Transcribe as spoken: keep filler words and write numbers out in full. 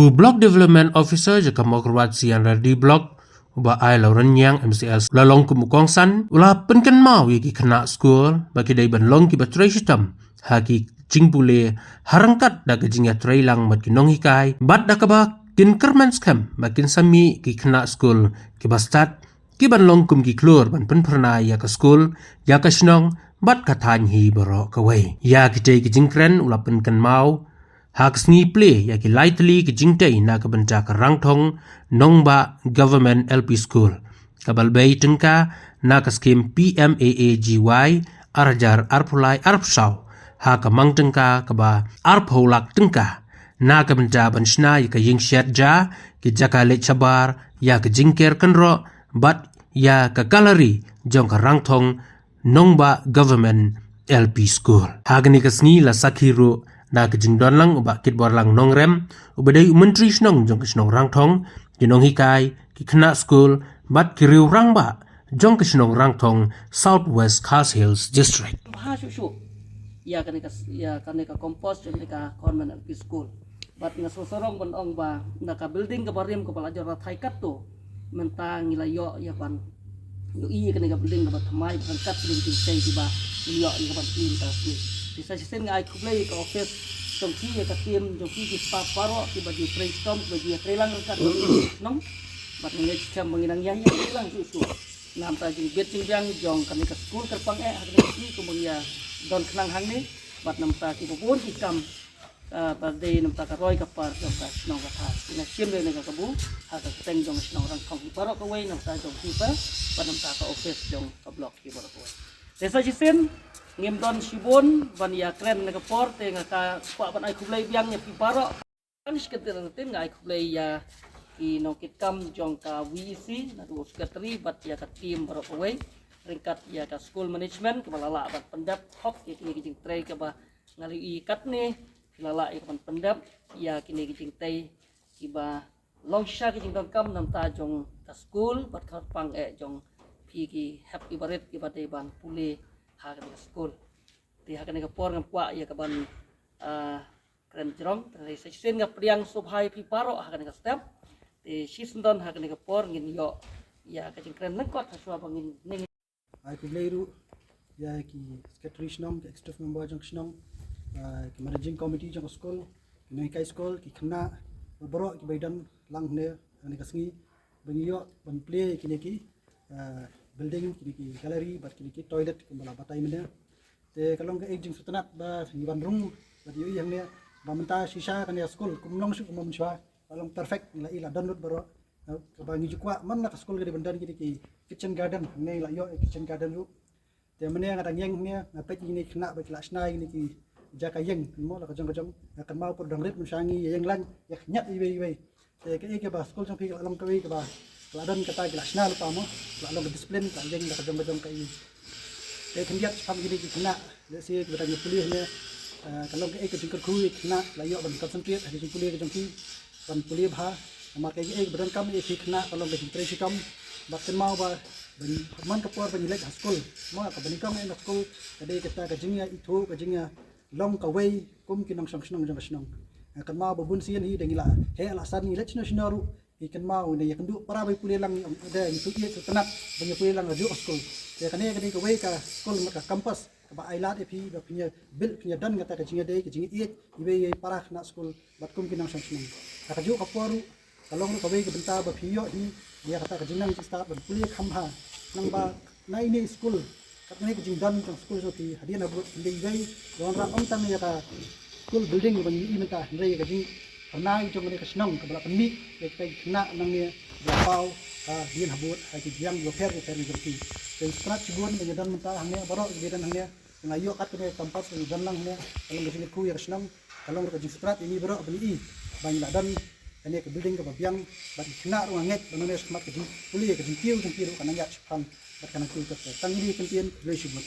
U Block Development Officer jong ka Mawkyrwat C R D Block, u Bah Ailawrynniang M C S, u la long kum u kongsan, u la pynkynmaw ïa ki khynnah skul ba ki dei ban long kiba trei shitom ha ki jingpule, ha ryngkat da ka jingïatreilang bad ki nonghikai, bad da kaba kin kyrmen skhem ba kin sa mih ki khynnah skul kiba stad, kiban long kum ki khlur ban pynphyrnai ïa ka skul, ïa ka shnong bad ka thaiñ hi baroh kawei. Ïa kitei ki jingkren u la pynkynmaw ha ka sngi plie ïa ki lai tylli ki jingtei na ka bynta ka Rangthong Nongbah Government L P School, kaba la bei tyngka na ka skhim P M A A G Y ar hajar arphew lai arphew saw, ha ka mang tyngka kaba arphew lak tyngka, na ka bynta ban shna ïa ka ïing shet ja, ki jaka leit shabar, ïa ka jingker kynroh bad ïa ka gallery jong ka Rangthong Nongbah Government L P School. Ha kane ka sngi la sakhi ruh da ka jingdon lang u Bah Kitborlang Nongrem, uba dei u Myntri Shnong jong ka shnong Rangthong, ki nonghikai, ki khynnah skul bad ki riew rangbah jong ka shnong Rangthong, South West Khasi Hills District. Bha shuh shuh ïa kane ka, ïa kane ka campus jong kane ka Government L P School. Bad nga sngewsarong ban ong ba na ka building kaba rim kaba la jur la thait katto, mynta ngi la ïoh ïa ban ïohi ïa kane ka building kaba thymmai ryngkat kine ki jingtei kiba ngi ïoh ïa ka ban plie mynta ka sngi. Te sa shisien nga ai khublei ïa ka office jong ki, ïa ka team jong ki, ki staff baroh kiba ju trei shitom, kiba ju ïatreilang ryngkat bad ngi, nong. Bad ngi ngeit skhem ba ngi nang ïa ïatreilang shuh shuh. Namar ka jingbit jingbiang jong kane ka skul kyrpang eh ha kane ka sngi kumba ngi ïa don khnang hangne. Bad namar kiba bun ki kam, ah, ba dei namar ka roi ka par jong ka shnong ka thaw. Ngi shim ïa kane ka kabu ha ka kyrteng jong ka shnong Rangthong, baroh kawei namar jong phi bad namar ka office jong ka block hi baroh kawei. Te sa shisien ngim don shibun ban ïa kren na ka por, te nga kwah ban ai khublei biang ïa phi baroh. Kan shi kynti na ka ktien nga ai khublei ïa ki nongkitkam jong ka V E C, naduh u secretary bad ïa ka team baroh kawei, ryngkat ïa ka school management kaba la lah ban pyndep hok ïa kine ki jingtrei kaba nga la ïohi katne, ki la lah ïa ka ban pyndep ïa kine ki jingtei kiba long shisha ki jingdonkam namar jong ka skul bad kyrpang eh jong phi ki hep ki barit kiba dei ban pule ha kane ka skul. Te ha kane ka por ngam kwah ïa ka ban, ah, kren jrong, te sa shisien nga pdiang sngewbha ïa phi baroh ha kane ka step. Te shisyndon ha kane ka por ngin ïoh ïa ka jingkren lyngkot ha shuwa ba ngin, ngin ai khublei ruh ïa ki secretary shnong, ki executive member jong ka shnong, ah, ki managing committee jong ka skul, ki nonghikai skul, ki khynnah, baroh kiba ïadon lang hangne ha kane ka sngi ba ngi ïoh ban plie ïa kine ki, ah, building, kine ki gallery bad kine ki toilet kumba la batai mynne. Te ka long kaei ka jingsngewtynnat ba ngi wan rung bad ïohi hangne ba mynta shisha kane ka skul kum long shuh kum mynshuwa, ba long perfect, ngi la i la don lut baroh. Kaba ngi ju kwah man la ka skul ka dei ban don kine ki kitchen garden, hangne ngi la ïoh kitchen garden ruh. Te mynne nga dang ïeng hangne nga peit ïa kine ki khynnah ba ki la shna ïa kine ki jaka ïeng mo, la ka jong ka jong, nga kynmaw pur dang rit mynshuwa ngi ïa ïeng lain ïa khñiat iwei iwei. Te kaei kaba skul jong phi ka la long kawei kaba ka la don kata ki la shna lypa mo, ka la long ka discipline, ka la ïeng da ka jong ka jong kaei. Te khyndiat shaphang kine ki khynnah, lehse kiba dang ïa pule hangne, eh, ka long kaei ka jingkyrkhu ïa ki khynnah la ïoh ban concentrate ha ka jingpule ka jong ki, ban pule bha. Namar kaei kaei kaba donkam ïa ki khynnah ka long ka jingtrei shitom bad kynmaw ba ban man ka por ban ïaleit ha skul mo, kaba nyngkong eh na skul ka dei kata ka jingïa ithuh, ka jingïa long kawei kum ki nongshong shnong jong ka shnong. Nga kynmaw ba bun sien hi da ngi la heh la san ngi leit shano shano ruh ngi kynmaw ngi ïakynduh para ba ïa pule lang, ong da ngi shu ïeit shu tynnat ba ngi ïa pule lang ha juh ka skul. Te kane ka dei kawei ka skul, ka campus kaba ai lad ïa phi ba phin ïa build, phin ïa don kata ka jingïadei, ka jingïeit iwei ïa para khynnah skul bad kum ki nongshong shnong. Ha kajuh ka por ruh ka long ruh kawei ka bynta ba phi ïoh hi ïa kata ka jingnang jingstad ban pule kham bha. Nang ba na ine i skul, katne ka jingdon jong skul jong phi hadien habud, hynrei iwei, ïa wanrah ym tang ïa ka skul building ba ngi ïohi mynta, hynrei ïa ka jingphyrnai jong kane ka shnong kaba la pynmih ïa kita ki khynnah nangne ba la paw hadien habud ha ki biang bapher bapher jong phi. Te sngewtynnat shibun ba ngi don mynta hangne, baroh kiba don hangne, nga ïoh kat kane ka campus ba ngi don lang hangne, ka long ka jingkyrkhu ïa ka shnong. Ka long ruh ka jingsngewtynnat ïa ngi baroh ba ngi i ba ngi la don kane ka building kaba biang, bad ki khynnah ruh nga ngeit ba nangne shakhmat ka jingpule, ka jingkiew jong ki ruh ka nang ïaid shaphang bad ka nang kiew ter ter. Tang kine ki kyntien, khublei shibun.